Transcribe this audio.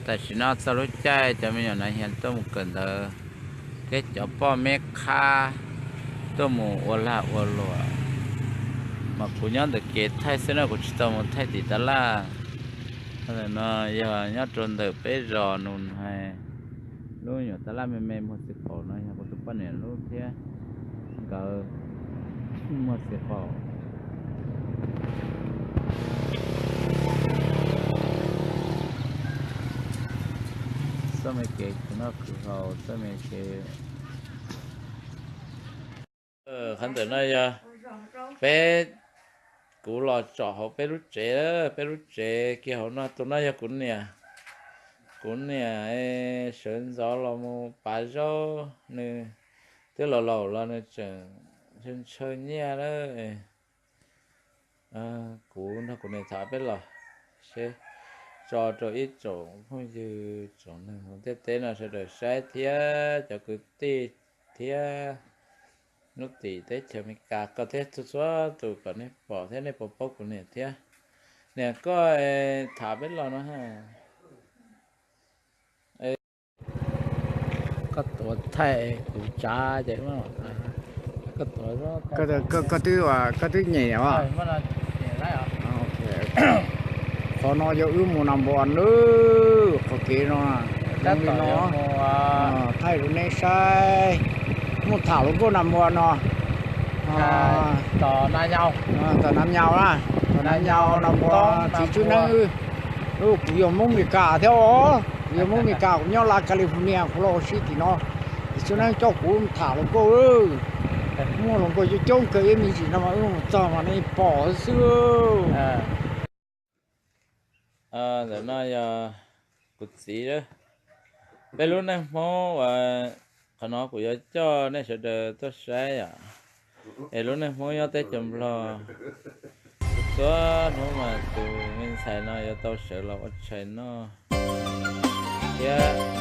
Tam sim no txog lub caij cov me nyuam nas hias tuaj mus kawm ntawv thiab cov poj me qhab tuaj mus ua lag ua luam, mas kuv nyob ntawm kev thaij xwb na, kuv tsis tau mus thaij tim tab laj. Ntawm no yog nyob rau ntawm peb zos Nus Hais, lub nyuam tab laj me me muag xis qaum no yog kuv tus poj niam lub thiab, nkawd muag xis qaum. Txoj me kev khwv noj khwv haus, txoj me kev. Qhov ntawm no yog peb, kuv los tsom hauv peb lub tsev, peb lub tsev kiag hauv no. Tus no yog kuv niam, kuv niam sawv ntxov los mus pav zaub, nws twb laus laus los nws tseem ntshaw ntshaw nyiaj lawm. Kuv nrog kuv niam tham peb los seb, tso rau ib tsoom phooj ywg tsoom neeg hauv ntiaj teb no sawv daws saib thiab cov kwv tij thiab lub tim teb chaws Amelikas, koj thiab txhua txhua tus kom nej pom thiab nej puas paub kuv niam thiab. Niam, koj tham peb los no. Koj tuav thaij kuv tsav ces koj tuav, koj twb, koj twb nyem os. Qhov no yog wb mus Nas Npos na, qhov kev no, zoo li no, thaij rau nej saib. Muaj tham hluas nkauj Nas Npos no, tom Nas Nyaus na, tom Nas Nyaus Nas Npos, txiv tswv neeb. Kuv yog Hmoob Amelikas thiab os, kuv yog Hmoob Amelikas, kuv nyob Las California, kuv los ua si tim no. Txiv tswv neeb coj kuv tham hluas nkauj, muaj hluas nkauj coob coob kawg ib me ntsis no mas wb mus txog mas nej pom xwb. Ntawm no yog kuv txiv lawm. Peb lub neej Hmoob uas qhov no kuv yuav coj nej sawv daws tuaj saib yom, es lub neej Hmoob nyob teb chaws Nplog, txhua hnub mas tus me ntxhais no yuav tau sawv los ua tshais noj thiab